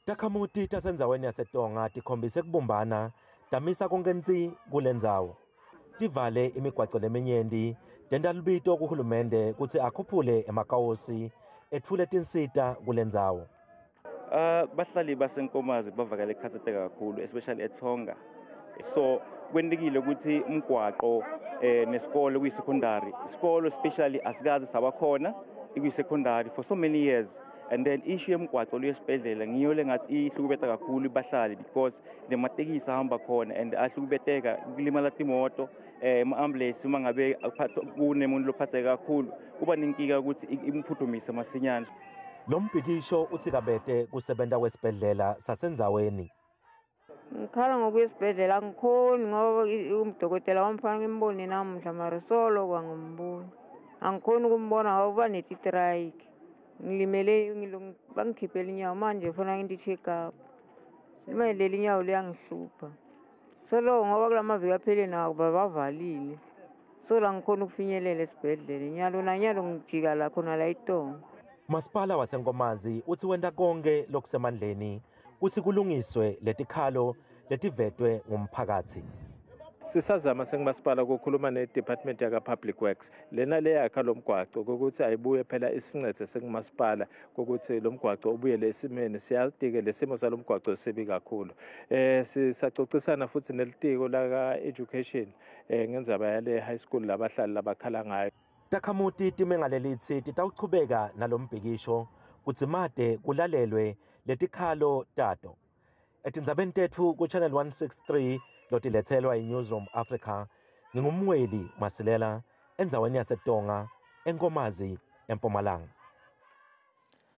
Takhamuti tasendzaweni yaseTonga tikhombise kubumbana tamisa konke nsi kulendzawo. Tivale imigwaco leminyenti tenta lubito kuhulumende kutsi akhuphule emakawosi etfule tinsita kulendzawo. Bahlali baseNkomazi bavakale ekhatsateka kakhulu, especially eThonga. So kwentekile ukuthi umgwaqo nesikole kuyi-secondary, isikolo especially asikaze sabakhona ikuyi-secondary for so many years, and then issue yemgwaco luyesibhedlela ngiyo lengathi ihlukubeta kakhulu bahlali because nematekisi ahamba khona and ahlukubeteka kulimala timoto, ama-ambulance uma ngabe kunemuntu lophatheke kakhulu kuba nenkinga ukuthi imphuthumise masinyane. Lo mbhikisho uthi kabete kusebenta kwesibhedlela sasendzaweni. Ngikhala ngokuya esibhedlela, angikhoni ngoba umdokotela wamfana ngimbone namuhla mara solo kwangimboni. Angikhoni ukumbona ngoba kuba netitrayiki. Ngilimele, bangikhiphela inyawo, manje funa nginti check up. Manje leli nyawo liyangihlupha. Solo ngoba kulamaviki aphele nawo bavalile. So la ngikhona ukufinyelela esibhedlela. Nyalo nanyalo ngijika la khona la eTonga. Masipala waseNkomazi uthi wenta konke lokusemandleni kutsi kulungiswe letikhalo letivetwe ngumphakathi. Sisazama sengumasipala ukukhuluma ne-department yaka-public works lena leyakha lo mgwaco ukuthi ayibuye phela isincede sengumasipala ukuthi lo mgwaco ubuyele esimeni. Siyati-ke lesimo salo mgwaco sibi kakhulu. Sisacocisana futhi nelitiko laka-education ngendzaba yale high school labahlali labakhala ngayo. Takhamuti time ngalelitsi titawuchubeka nalombhikisho kudzimate kulalelwe letikhalo tato. Etindzabeni tetfu ku-Channel 163 lotiletselwa yi-Newsroom Africa, ngingumweli Masilela endzaweni yaseTonga, eNkomazi, eMpumalanga.